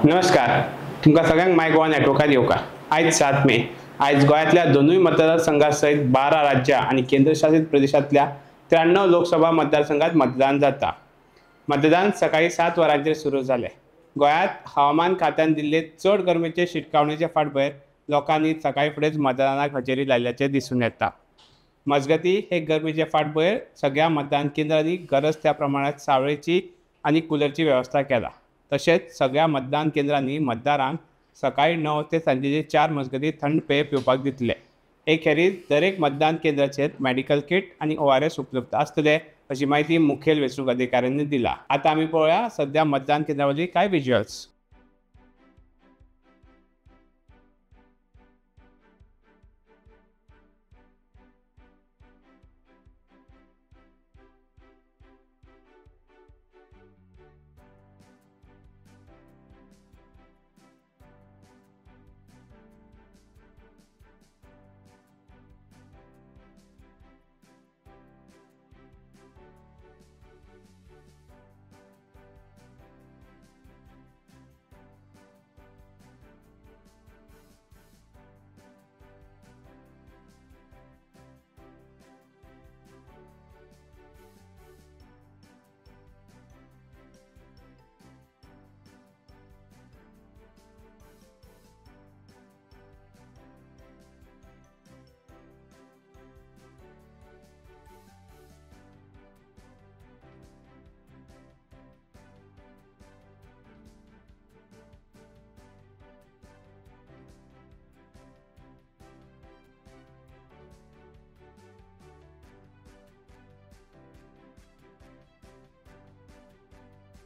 नमस्कार, तुमकां सगळ्यांक माय गोवा नेटवर्कात येवकार. आयज 7 मे. आयज गोंयांतल्या दोनूय मतदारसंघा सयत 12 राज्यां आनी केंद्रशासीत प्रदेशांतल्या 93 लोकसभा मतदारसंघात मतदान जाता. मतदान सकाळी 7 वरांचेर सुरू जालें. गोंयांत हवामान खात्यान दिल्ले चड गरमेचे शिटकावणेचे फाटभुंयेर लोकांनी सकाळी फुडेंच मतदानाक हजेरी लायिल्ल्याचें दिसून येता. मजगती हे गरमेचे फाटभुंयेर सगळ्या मतदान केंद्रांनी गरज त्या प्रमाणांत सावळेची आनी कुलरची वेवस्था केला. तशेंच सगळ्या मतदान केंद्रांनी मतदारांक सकाळी 9 ते सांजेचे 4 मजगती थंड पेय पिवपाक दितले. हे खेरीज दरेक मतदान केंद्राचेर मेडिकल किट आनी ORS उपलब्ध आसतले अशी माहिती मुखेल वेंचणूक अधिकाऱ्यांनी दिला. आतां आमी पळोवया सद्या मतदान केंद्रा वयली कांय विज्युअल्स.